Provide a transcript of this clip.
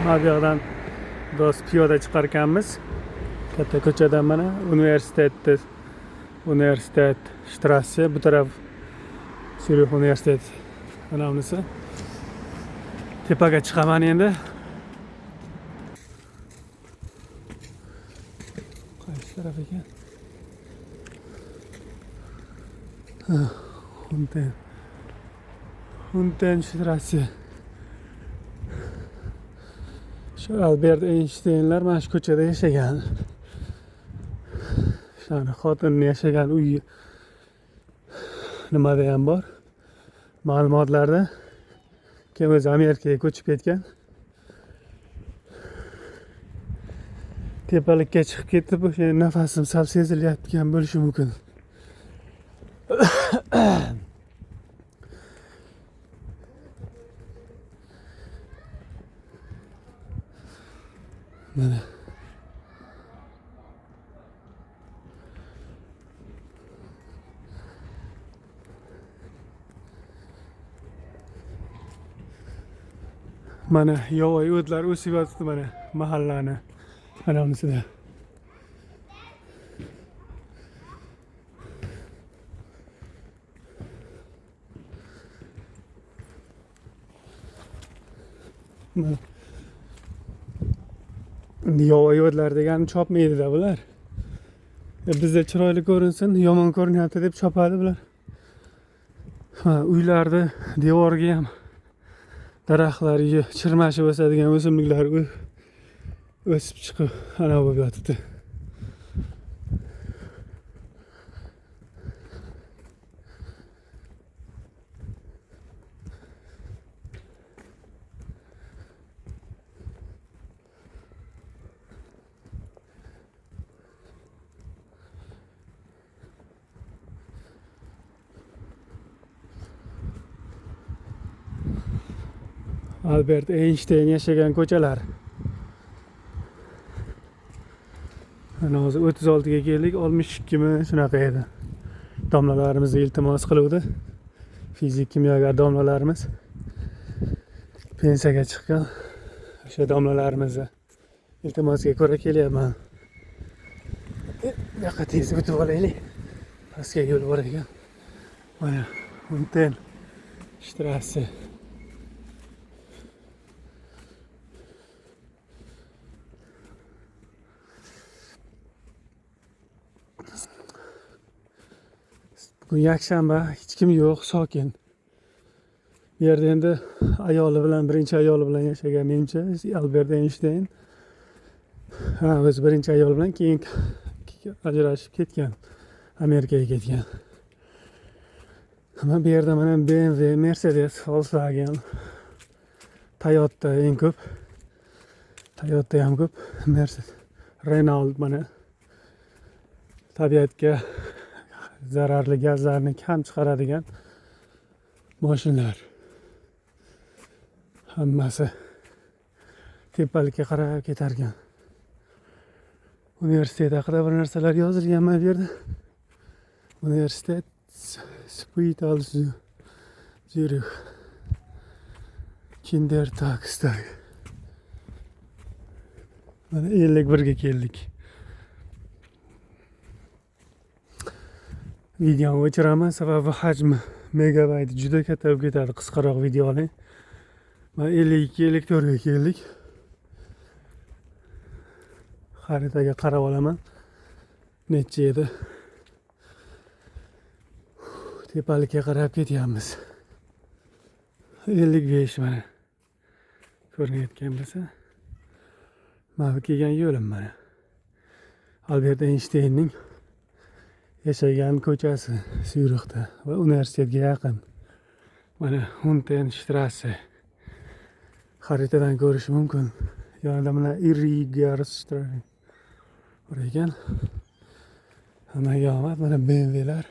Mana bu yoqdan biroz piyoda chiqar ekanmiz. Katta ko'chadan mana universitet Strasse, bu taraf Syurix universitet. Mana bunisi. Tepaga chiqaman endi. Qaysi taraf ekan? Huntenstrasse. Shu Albert Eynshteynlar mana shu ko'chada yashagan. Shularni xotinini yashagan uyi nimada ham bor ma'lumotlarda. Keyin o'zi Amerikaga ko'chib ketgan. Tepalikka chiqib ketib, o'sha nafasim sal sezilayotgan bo'lishi mumkin. Mana mana yovvoyi o'tlar o'sib yotibdi mana mahallani mana bunisida. Mana yovvoyi o'tlar degani chopmaydi-da bular. Bizda chiroyli ko'rinsin, yomon ko'rinyapti deb chopadi bular. Ha, uylarni devorga ham daraxtlar chirmashib o'sadigan o'simliklar o'sib chiqib ana bo'lib yotibdi. Albert Eynshteyn yashagan ko'chalar. Mana hozir 36 ga keldik, 62 mi shunaqa edi. Domlalarimiz iltimos qiluvdi. Fizik kimyogar domlalarimiz pensiyaga chiqqan. O'sha domlalarimizni iltimosiga ko'ra kelyapman. Bu yoqqa tez o'tib olaylik. Pastga yo'l bor ekan. Mana Huntenstrasse. Bugun yakshanba, hech kim yo'q, sokin. Bu yerda endi ayoli bilan, birinchi ayoli bilan yashagan menimcha Albert Eynshteyn. Ha, o'zi birinchi ayoli bilan keyin ajrashib ketgan, Amerikaga ketgan. Mana bu yerda mana BMW, Mercedes, Volkswagen, Toyota eng ko'p. Toyota ham ko'p, Mercedes, Renault mana tabiatga zararli gazlarni kam chiqaradigan mashinalar. Hammasi tepalikka qarab ketar ekan. Universitet haqida bir narsalar yozilgan mana bu yerda. Universitet Spital Zürich. Kindertagstag. Mana 51 ga keldik. Videoni o'chiraman, sababi hajmi megabayt juda katta bo'lib ketadi qisqaroq video oling. Mana 52 54 ga keldik. Xaritaga qarab olaman. Necha edi? Tepalikka qarab ketyapmiz. 55 mana. Ko'rinayotgan bo'lsa. Mana bu kelgan yo'lim mana. Albert Eynshteynning yashagan ko'chasi Syurixda va universitetga yaqin. Mana Huntenstrasse. Xaritadan ko'rish mumkin. Yonida mana Irrigerstrasse bor ekan. Hammaga omad. Mana BMWlar.